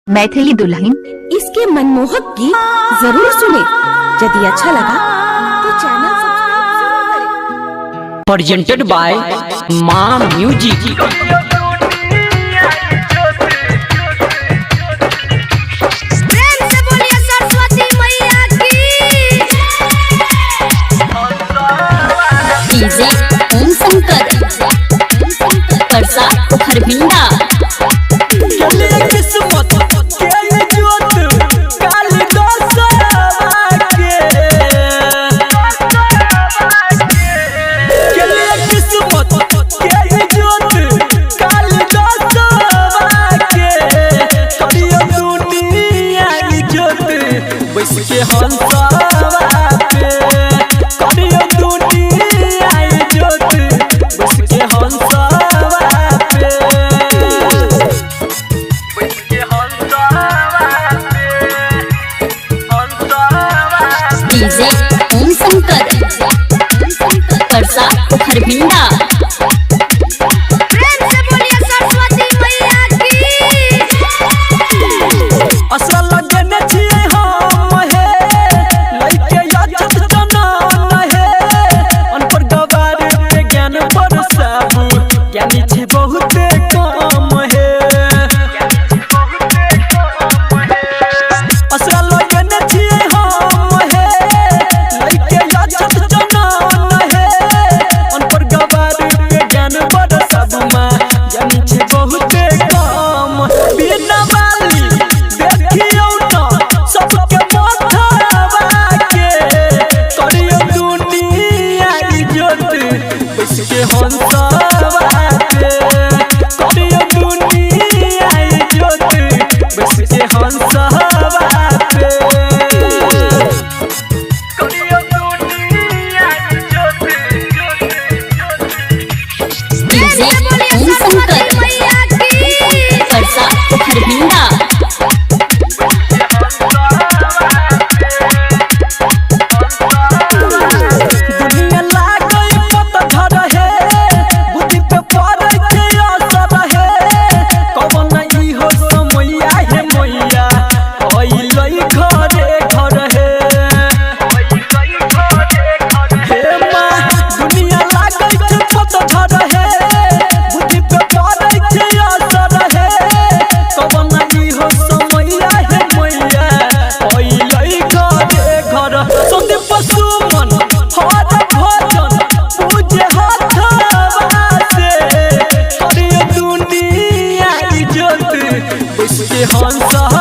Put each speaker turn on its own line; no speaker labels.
मैथिली दुल्हन
इसके मनमोहक गीत जरूर सुने। यदि अच्छा लगा तो चैनल सब्सक्राइब जरूर करें।
प्रेजेंटेड बाय मां म्यूजिक।
प्रेम से बोलिए सरस्वती मैया की।
डीजे ओम शंकर परसा खरभिंडा।
किस्मत के जोत काल दोसवा के, किस्मत के जोत काल दोसवा के, करियो दुनिया जोत बैस के हंसवा पे, करियो दुनिया जोत बैस के हंसवा पे।
डीजे ओम शंकर परसा खरभिंडा।
प्रेम से बोलिए सरस्वती मैया की।
असल लगने छियै हम हे, लइके अछत चनन हे, अनपढ़ गवार पे ज्ञान बरसाबू, ज्ञानी छै बहुते कम हे। असल लगने छियै हम हे, लइके अछत चनन हे, अनपढ़ गवार पे ज्ञान बरसाबू माँ, ज्ञानी छै बहुते कम। बिना बाली देखियौ न सबके माथावा के, करियौ दुनिया इज्जत बैस के हंसवा पे, करियौ दुनिया इज्जत बैस के हंसवा पे।
प्रेम
डीजे
से बोलिए
ओम
सरस्वती
शंकर
मैया की।
परसा खरभिंडा।
दुनिया लागै पतझड़ हे, बुद्धि पे पड़ै छै असर हे, कवन इहो समैया हे मैया, अइलै घरे घर हे। हे माँ, दुनिया लागै छै पतझड़ हे, बुद्धि पे पड़ै छै असर हे, कवन इहो समैया हे मैया, अइलै घरे घर। संदीप सुमन हर भजन पूजे हाथवा से, करियो दुनिया इज्जत बैस के हंसवा